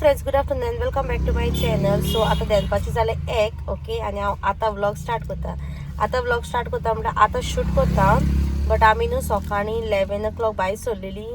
Friends, good afternoon and welcome back to my channel. So आतां दनपारचें जालें एक, ओके, आनी हांव आतां व्लॉग स्टार्ट करता. आतां व्लॉग स्टार्ट करता म्हणल्यार आतां शूट करता. बट आमी न्हू सकाळीं 11 o'clock भायर सरलेली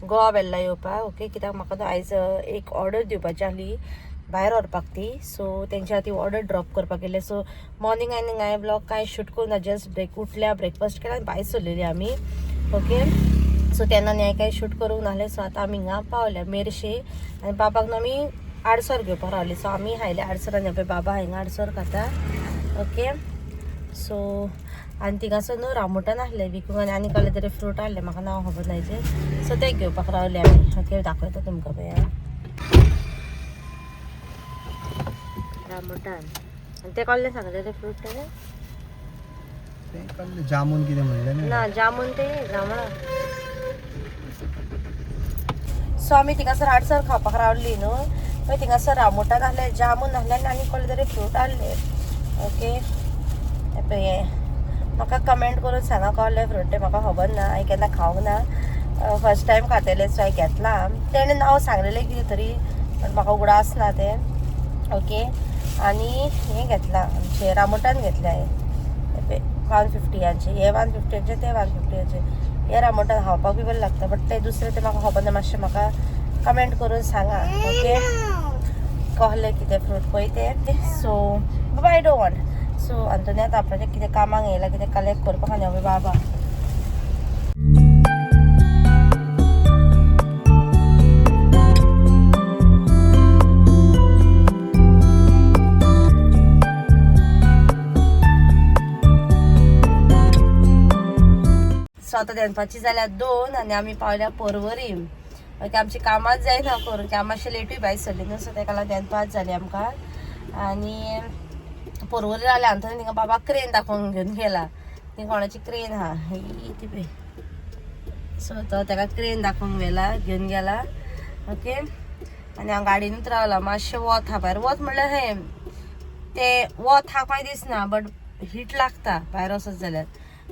गोवा वेल्ला येवपाक, ओके, कित्याक म्हाका न्हू आयज एक ऑर्डर दिवपाची आसली भायर व्हरपाक ती. सो तेंच्या ती ऑर्डर ड्रॉप करपाक गेले. सो मॉर्निंग आनी हांवें व्लॉग कांय शूट करूं ना, जस्ट ब्रेक उठल्या, ब्रेकफास्ट केला आनी भायर सरलेली आमी, ओके. सो तेन्ना न्ही हांवें कांय शूट करूंक नासलें. सो आतां आमी हिंगा पावल्या मेरशे आनी बाबाक न्हू आमी आडसर घेवपाक रावली. सो आमी हायले आडसर आनी पळय बाबा हिंगा आडसर खाता, ओके. सो आनी थिंगासर न्हू रामोटान आसलें विकूंक आनी आनी कसले तरी फ्रूट आहले, म्हाका नांव खबर ना हेजें. सो ते घेवपाक रावले आमी, ओके. दाखयता तुमकां पळय रामोटान. आनी ते कसले सांगले ते फ्रूट ते? ते जामून कितें म्हणलें ना, जामून ते जामळां. सो आमी थिंगासर आडसर खावपाक रावली न्हू, मागीर थिंगासर रामोटान आहले, जामून आहले आनी आनी कसले तरी फ्रूट आहले, ओके. पळय हें म्हाका कमेंट करून सांगा कसले फ्रूट ते, म्हाका खबर ना, हांवें केन्ना खावंक ना, फर्स्ट टायम खातलें. सो हांवें घेतलां, तेणें नांव सांगलेलें कितें तरी, बट म्हाका उगडास ना तें, ओके. आनी हें घेतलां आमचें रामोटान घेतलें हांवें 150 हे 150 ते 150 हे रामोटान खावपाक बी बरें लागता, बट ते दुसरे ते म्हाका खबर ना, मातशें म्हाका कमेंट करून सांगा, ओके, कहले कितें फ्रूट पळय ते. सो बाबा I don't want. So Antony आतां आपणाचें कितें कामाक येयला, कितें कलेक्ट करपाक आनी हांव बाबा. सो आतां दनपारची जाल्या 2 आनी आमी पावल्या पर्वरी, ओके. आमची कामांच जायना करून, की आमी मातशें लेटूय भायर सरली न्हू, सो तेका लागून दनपार जाली आमकां. आनी पर्वरी रावले आंतोनी थिंगा बाबा क्रेन दाखोवंक घेवन गेला, ती कोणाची क्रेन आहा ही ती पळय. सो तो तेका क्रेन दाखोवंक व्हेला, घेवन गेला, ओके. आनी हांव गाडयेनूच रावला, मातशें वत आहा भायर. वत म्हणल्यार हें तें वत आहा कांय दिसना, बट हीट लागता भायर वचत जाल्यार.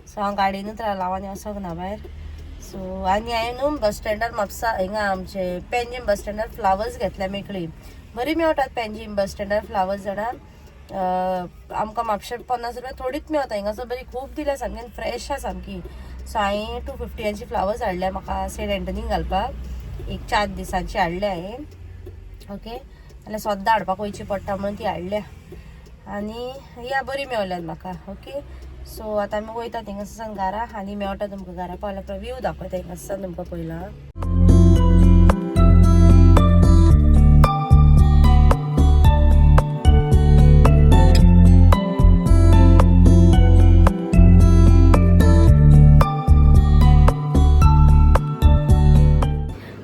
सो हांव गाडयेनूच रावला, हांव आनी वचोंक ना भायर. सो आनी हांवें न्हू बस स्टँडार म्हापसा हिंगा आमचे पेंजीम बस स्टँडार फ्लावर्स घेतल्या मेकळी, बरी मेवटात पेंजीम बस स्टँडार फ्लावर्स जाणा. आमकां म्हापशे 50 रुपया थोडीच मेवता, हिंगासर बरी खूब दिल्या, सामकी फ्रेश आहा सामकी. सो हांवें 250 फ्लावर्स हाडल्या म्हाका सेंट एंटनीक घालपाक, एक 4 दिसांची हाडल्या हांवें, ओके. जाल्यार सद्दां हाडपाक वयची पडटा म्हणून ती हाडल्या आनी ह्या बरी मेवल्यात म्हाका, ओके. सो आतां आमी वयता थिंगासर घरा आनी मेवटा तुमकां घरा पावल्या उपरांत व्यू दाखयता हिंगासर तुमकां पयला.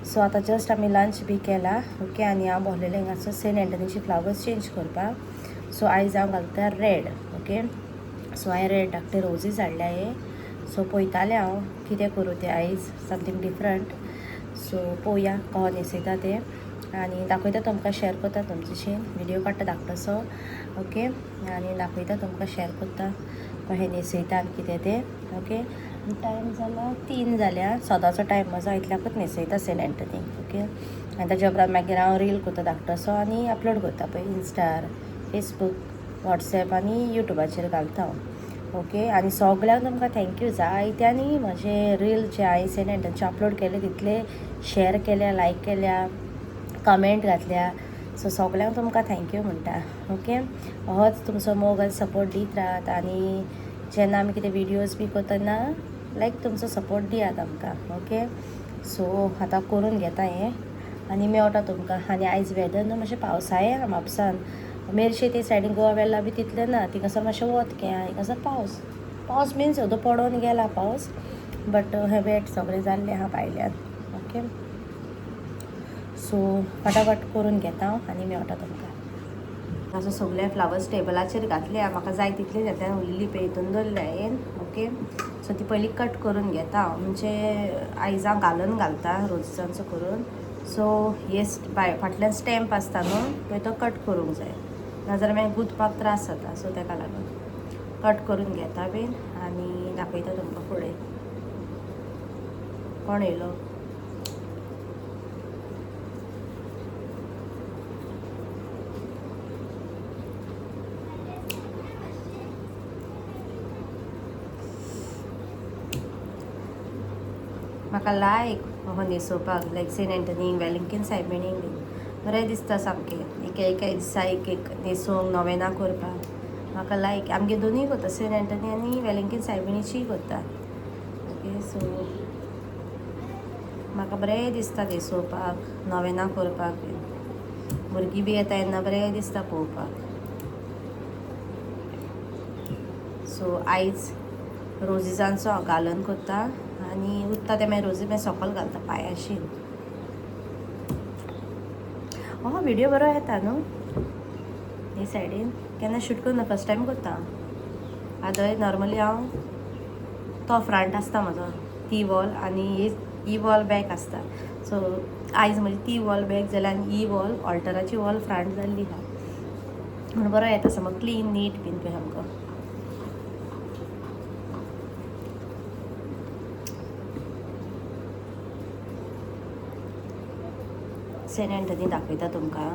सो आतां जस्ट आमी लंच बी केला, ओके. आनी हांव भोरलेलें हिंगासर सेंट एंटनीचे फ्लावर्स चेंज करपाक. सो आयज हांव घालता रेड, ओके. सो हांवें रेड धाकटे रोजीस हाडल्या हे. सो पळयतालें हांव कितें करूं तें आयज, समथींग डिफरंट. सो पळोवया कहो न्हेसयता तें आनी दाखयता तुमकां, शेअर करता तुमच्याशी, व्हिडिओ काडटा धाकटोसो, ओके. आनी दाखयता तुमकां, शेअर करता कशें न्हेसयता आनी कितें तें, ओके. टायम जाला 3 जाल्या, सदांचो टायम म्हजो, इतल्याकूच न्हेसयता सेंट एंटनीक, ओके. आनी ताच्या उपरांत मागीर हांव रील करता धाकटोसो आनी अपलोड करता पळय इन्स्टार, फेसबूक, वॉट्सॅप आनी युट्यूबाचेर घालता हांव, ओके. आनी सगळ्यांक तुमकां thank you जायत्यांनी म्हजे रील जे हांवें सेंट एंटनीचे अपलोड केले तितले शेअर केल्या, लायक केल्या, कमेंट घातल्या. सो सगळ्यांक तुमकां thank you म्हणटा, ओके. होच तुमचो मोग आनी सपोर्ट दीत राहात आनी जेन्ना आमी कितें विडियोज बी करतना लायक तुमचो सपोर्ट दियात आमकां, ओके. सो आतां करून घेता हें आनी मेवटा तुमकां. आनी आयज वेदर न्हू मातशें पावसाळें आहा म्हापसान, मेरशे ते सायडीन गोवा वेल्ला बी तितलें ना, थिंगासर मातशें वत कें आहा, हिंगासर पावस, पावस मिन्स अदूं पडोन गेला पावस, बट हें वेट सगळें जाल्लें आहा भायल्यान, ओके. सो फटाफट करून घेता हांव आनी मेवटा तुमकां. असो सगळे फ्लावर्स टेबलाचेर घातले, म्हाका जाय तितले घेतले, उरलेली पळय हितून दवरले हांवें, ओके. सो ती पयलीं कट करून घेता हांव, म्हणजे आयज हांव घालून घालता रोजांचो करून. सो हे फाटल्यान स्टॅम्प आसता न्हू पळय तो कट करूंक जाय, नाजाल्यार मागीर गुंतपाक त्रास जाता. सो तेका लागून कट करून घेता बीन आनी दाखयता तुमकां फुडें. कोण येयलो? म्हाका लायक हो न्हेसोवपाक लायक सेंट एंटनी वेलिंगटन सायबिणीक बीन बरें दिसता सामकें. एक एका दिसा एक एक न्हेसोवंक नोवेना करपाक म्हाका लायक. आमगे दोनूय करता, सेंट एंटनी आनी वेलिंगटन सायबिणीचीय करता. ओके सो म्हाका बरें दिसता न्हेसोवपाक, नोवेना करपाक बीन. भुरगीं बी येता तेन्ना बरें दिसता पळोवपाक. सो आयज रोजीजांचो हांव गालन करता आनी उरता ते मागीर रोजी मागीर सोकोल घालता पांयाशीन. हो व्हिडियो बरो येता न्हू हे सायडीन. केन्ना शूट करूं ना, फर्स्ट टायम करता. आतां नॉर्मली हांव तो फ्रंट आसता म्हजो, ती वॉल आनी ही वॉल बॅक आसता. सो आयज म्हजी ती वॉल बॅक जाल्या आनी ही वॉल ऑल्टराची वॉल फ्रंट जाल्ली आहा म्हणून बरो येता सामको क्लीन नीट बीन पळय सामको. सेंट एंटनी दाखयता तुमकां.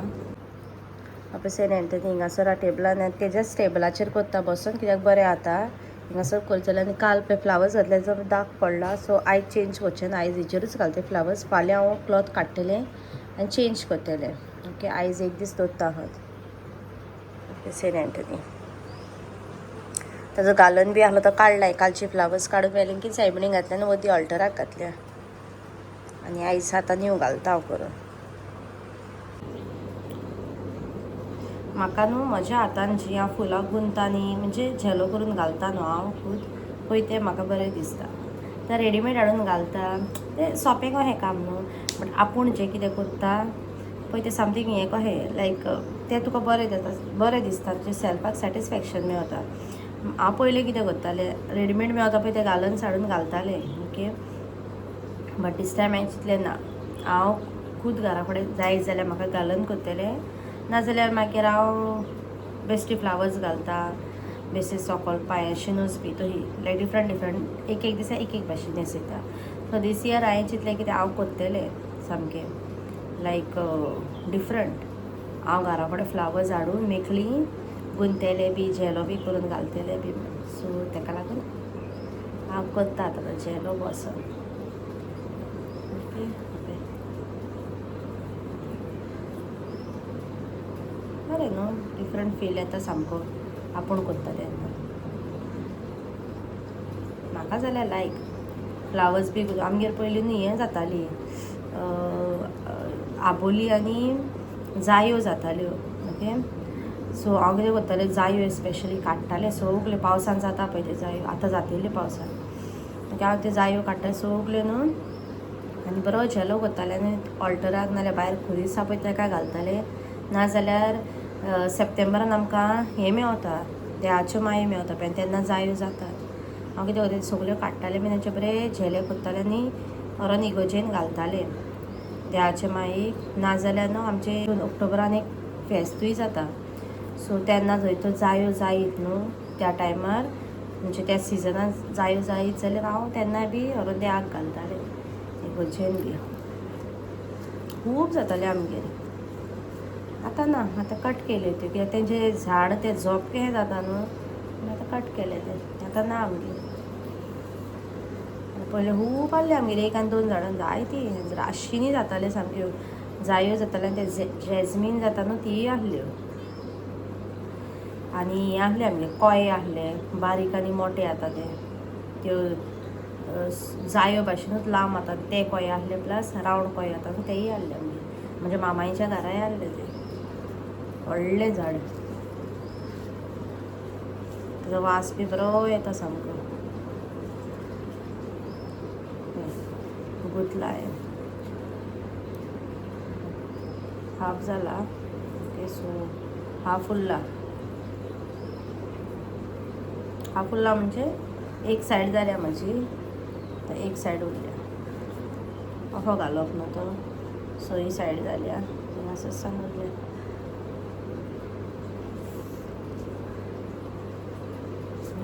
आपल्या सेंट एंटनी हिंगासर टेबलान तेज्याच टेबलाचेर करता बसून, कित्याक बरें जाता हिंगासर करता जाल्यार. आनी काल पळय फ्लावर्स घातले जो दाग पडला, सो आयज चेंज करचें ना, आयज हेजेरूच घालता फ्लावर्स. फाल्यां हांव क्लॉथ काडटलें आनी चेंज करतलें. ओके आयज एक दीस दवरता आहात. ओके सेंट एंटनी ताजो गालन बी आहलो तो काडलाय, कालची फ्लावर्स काडून वेलिंगटन सायबिणीक घातल्या आनी वदी ऑल्टराक घातल्या. आनी आयज आतां न्यू घालता हांव करून. म्हाका न्हू म्हज्या हातान जी हांव फुलां गुंता न्ही, म्हणजे झेलो करून घालता न्हू हांव खूद पळय, तें म्हाका बरें दिसता. तें रेडीमेड हाडून घालता तें सोंपें कहें काम न्हू, बट आपूण जें कितें करता पळय तें समथींग हें कहें लायक तें तुका बरें जाता, बरें दिसता, तुजें सेल्फाक सॅटिस्फॅक्शन मेवता. हांव पयलीं कितें करतालें, रेडीमेड मेवता पळय तें घालून साडून घालतालें. ओके बट these time हांवें चिंतलें ना, हांव खूद घरा कडेन जाय जाल्यार म्हाका घालून करतलें, नाजाल्यार मागीर हांव बेश्टी फ्लावर्स घालता, बेश्टे सोकोल पांयाशिनूच बी तशी लायक डिफरंट डिफरंट एक एक दिसा एक एक भाशेन न्हेसयता. सो दीस इयर हांवें चिंतलें कितें हांव करतलें सामकें लायक डिफरंट. हांव घरा कडेन फ्लावर्स हाडून मेकळी गुंतले बी झेलो बी करून घालतले बी. सो ताका लागून हांव करता आतां झेलो बसोन. ओके ओके बरें न्हू, डिफरंट फील येता सामको आपूण करता तेन्ना. म्हाका जाल्यार लायक फ्लावर्स बी आमगेर पयलीं न्हू हें जाताली आबोली आनी जायो जाताल्यो. ओके सो हांव कितें करतालें, जायो स्पेशली काडटालें सगल्यो, पावसान जाता पळय ते जायो, आतां जातले पावसान. ओके हांव त्यो जायो काडटालें सगल्यो न्हू आनी बरो झेलो करतालें आनी ऑल्टराक नाल्यार भायर खुरीस आसा पळय ताका घालतालें. नाजाल्यार सप्टेंबरान आमकां हें मेवता, देवाच्यो मायो मेवता पळय, तेन्ना जायो जातात. हांव कितें करतालें सगल्यो काडटालें बी तांचे बरे झेले करतालें आनी व्हरोन इगर्जेन घालतालें देवाचे मायेक. नाजाल्यार न्हू आमचे ऑक्टोबरान एक फेस्तूय जाता, सो तेन्ना जंय तो जायो जायत न्हू त्या टायमार, म्हणजे त्या सिजनान जायो जायत जाल्यार हांव तेन्ना बी व्हरोन देवाक घालतालें इगर्जेन बी. खूब जातालें आमगेर. आतां ना, आतां कट केले त्यो, कित्याक तेंचें झाड तें झोप कहें जाता न्हू, आतां कट केलें तें, आतां ना आमगेर. पयलीं खूब आहलें आमगेर, एक आनी दोन झाडां जायतीं राशींनी जातालें सामक्यो, जायो जातालें आनी तें जेजमीन जाता न्हू तीय आहल्यो. आनी हें आहलें आमगेर कोये आहले बारीक आनी मोटे जाता ते, त्यो जायो भाशेनूच लांब जाता ते कोये आहले, प्लस रावंड कोये जाता न्हू तेय आहले आमगेर. म्हणजे मामाईच्या घराय आहले ते व्हडलें झाड, ताजो वास बी बरो येता सामको. गुंतला हाफ जाला. ओके सो हाफ उरला, हाफ उरला म्हणजे एक सायड जाल्या म्हजी, एक सायड उरल्या. असो घालप न्हू तो, सो ही सायड जाल्या हांगासर सान उरल्या.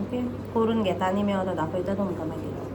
ओके करून घेता आनी मेवता दाखयता तुमकां मागीर.